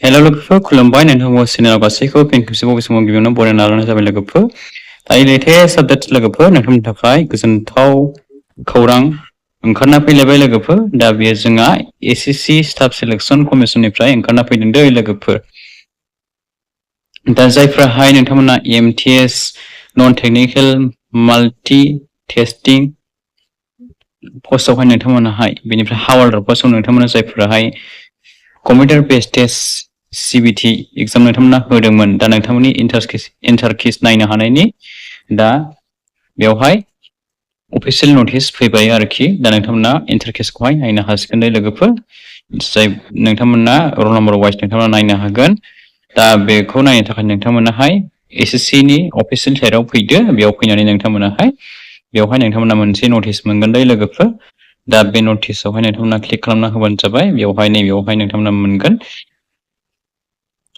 Hello लोगोफोर खुलुमबाय नोंथांमोन चेनेलाव गासैखौबो फिन खेबसेबाव बे समाव गिबियावनो बरायना लानाय जाबाय लोगोफोर दायो लेटेस्ट आपडेट लोगोफोर नोंथांमोननि थाखाय गोजोनथाव खौरां ओंखारना फैलायबाय लोगोफोर दा बेयो जोंहा एसएससि स्टाफ सिलेक्शन कमिसननिफ्राय ओंखारना फैदों दै लोगोफोर दा जायफ्राहाय नोंथांमोना MTS non technical multi tasking पस्टआवहाय नोंथांमोनाहाय बेनिफ्राय हावालदार पस्टआव नोंथांमोना जायफ्राहाय computer based test CBT exam नोंथांमोना होदोंमोन दा नोंथांमोननि इन्टार केस नायनो हानायनि दा बेवहाय अफिशियेल नटिस फैबाय आरोखि दा नोंथांमोना इन्टार केसखौहाय नायनो हासिगोन लोगोफोर जाय नोंथांमोना रल नम्बर वाइज नोंथांमोना नायनो हागोन दा बेखौ नायनो थाखाय नोंथांमोनाहाय एसएससि नि अफिशियेल साइटआव फैदो बेयाव फैनानै नोंथांमोनाहाय बेवहाय नोंथांमोना मोनसे नटिस मोनगोन दै लोगोफोर दा बे नटिसआवहाय नोंथांमोना क्लिक खालामना होबानो जाबाय बेवहाय नैबेयावहाय नोंथांमोना मोनगोन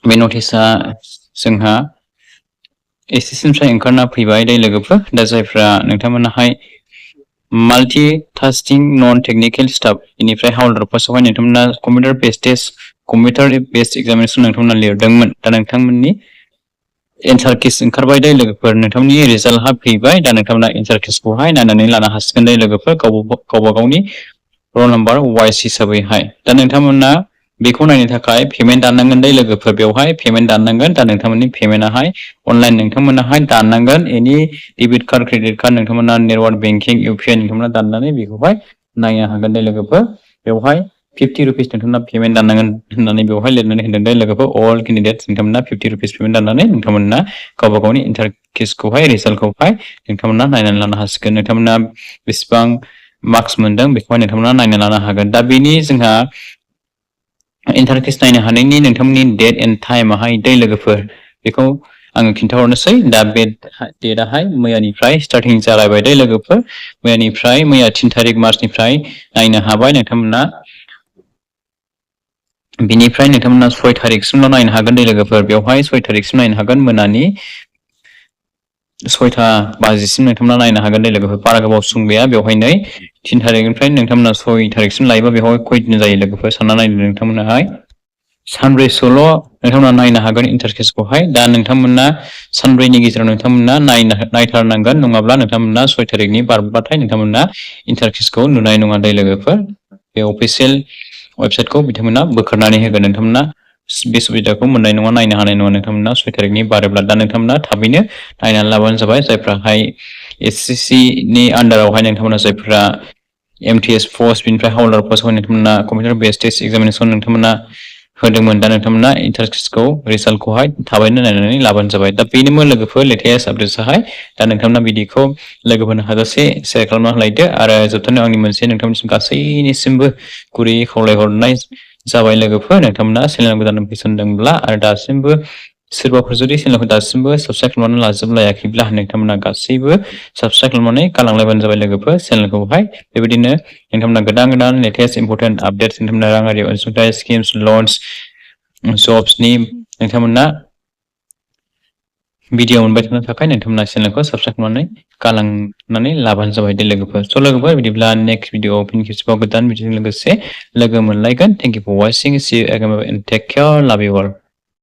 बे नटिसआ जोंहा एसएससि निफ्राय ओंखारना फैबाय दै लोगोफोर दा जायफ्रा नोंथांमोनाहाय माल्टी टास्किं नन टेक्निकल स्टाफ बेनिफ्राय हावलदार पस्टआवहाय नोंथांमोना कम्पिउटार बेस्ड एग्जामिनेशन नोंथांमोना लिरदोंमोन दा नोंथांमोननि एन्सार केस ओंखारबाय दै लोगोफोर नोंथांमोननि रिजाल्टआ फैबाय दा नोंथांमोना एन्सार केसखौहाय नायनानै लानो हासिगोन दै लोगोफोर गावबा गावनि रल नम्बर वाइज हिसाबैहाय दा नोंथांमोना बेखौ नायनो थाखाय पेमेन्ट दाननांगोन दै लोगोफोर बेवहाय पेमेन्ट दाननांगोन दा नोंथांमोननि पेमेन्टआहाय अनलाइन नोंथांमोनाहाय दाननांगोन एनि डेबिट कार्ड क्रेडिट कार्ड नोंथांमोना नेटवार्क बेंकिं UPI नोंथांमोना दाननानै बेखौहाय नायनो हागोन दै लोगोफोर बेवहाय 50 रुपिस नोंथांमोना पेमेन्ट दाननांगोन होननानै बेवहाय लिरनानै होदों दै लोगोफोर अल केन्डिडेट्स नोंथांमोना 50 रुपिस पेमेन्ट दाननानै नोंथांमोना गावबा गावनि इन्टार केसखौहाय रिजाल्टखौहाय नोंथांमोना नायनानै लानो हासिगोन नोंथांमोना बेसेबां मार्क्स मोनदों बेखौहाय नोंथांमोना नायनानै लानो हागोन दा बेनि जोंहा इन्टार केस नायनो हानायनि नोंथांमोननि डेट एन्ड टाइमाहाय दै लोगोफोर बेखौ आङो खिन्थाहरनोसै दा बे डेटआहाय मैयानिफ्राय स्टार्टिं जालायबाय दै लोगोफोर मैयानिफ्राय मैया 3 तारिख मार्चनिफ्राय नायनो हाबाय नोंथांमोना बिनिफ्राय नोंथांमोना 6 तारिखसिमल' नायनो हागोन दै लोगोफोर बेवहाय 6 तारिखसिम नायनो हागोन मोनानि 6टा बाजिसिम नोंथांमोना नायनो हागोन दै लोगोफोर बारा गोबाव सम गैया बेवहाय नै 3 तारिखनिफ्राय नोंथांमोना 6 तारिखसिम लायोबा बेवहाय खयदिन जायो लोगोफोर सानना नायदो नोंथांमोनाहाय सानब्रैसोल' नोंथांमोना नायनो हागोन इन्टार केसखौहाय दा नोंथांमोना सानब्रैनि गेजेराव नोंथांमोना नायथारनांगोन नङाब्ला नोंथांमोना 6 तारिखनि बारबाथाय नोंथांमोना इन्टार केसखौ नुनाय नङा दै लोगोफोर बे अफिशियेल वेबसाइटखौ बिथांमोना बोखारनानै होगोन नोंथांमोना बे सुबिदाखौ मोननाय नङा नायनो हानाय नङा नोंथांमोना 6 तारिखनि बारोब्ला दा नोंथांमोना थाबैनो नायनानै लाबानो जाबाय जायफ्राहाय एसएससि नि आन्डारावहाय नोंथांमोना जायफ्रा MTS पोस्ट बिनिफ्राय हावलदार पोस्टआवहाय नोंथांमोना कम्पिउटार बेस्ड टेस्ट एग्जामिनेशन नोंथांमोना होदोंमोन दा नोंथांमोना इन्टार केसखौ रिजाल्टखौहाय थाबैनो नायनानै लाबानो जाबाय दा बेनोमोन लोगोफोर लेटेस्ट आपडेट्सआहाय दा नोंथांमोना भिडिअखौ लोगोफोरनो हाजासे शेयार खालामना होलायदो आरो जोबथारनायाव आंनि मोनसे नोंथांमोननिसिम गासैनिसिमबो गुरैयै खावलायहरनाय जाबाय लोगोफोर नोंथांमोना चेनेल गोदान फैसनदोंब्ला आरो दासिमबो सोरबाफोर जुदि चेनेलखौ दासिमबो साबस्क्राइब खालामनानै लाजोबलायाखैब्ला नोंथांमोना गासैबो साबस्क्राइब खालामनानै गालांलायबानो जाबाय लोगोफोर चेनेलखौहाय बेबायदिनो नोंथांमोना गोदान लेटेस्ट इम्पर्टेन्ट आपडेट्स नोंथांमोना राङारि अनसुंथाइ स्किम्स लन्स जब्सनि नोंथांमोना भिडिअ मोनबाय थानो थाखाय नोंथांमोना चेनेलखौ साबस्क्राइब खालामनानै गालांनानै लाबानो जाबाय दे लोगोफोर स' लोगोफोर बिदिब्ला नेक्स्ट भिडिअ फिन खेबसेबाव गोदान भिडिअजों लोगोसे लोगो मोनलायगोन thank you for watching see you again and take care love you all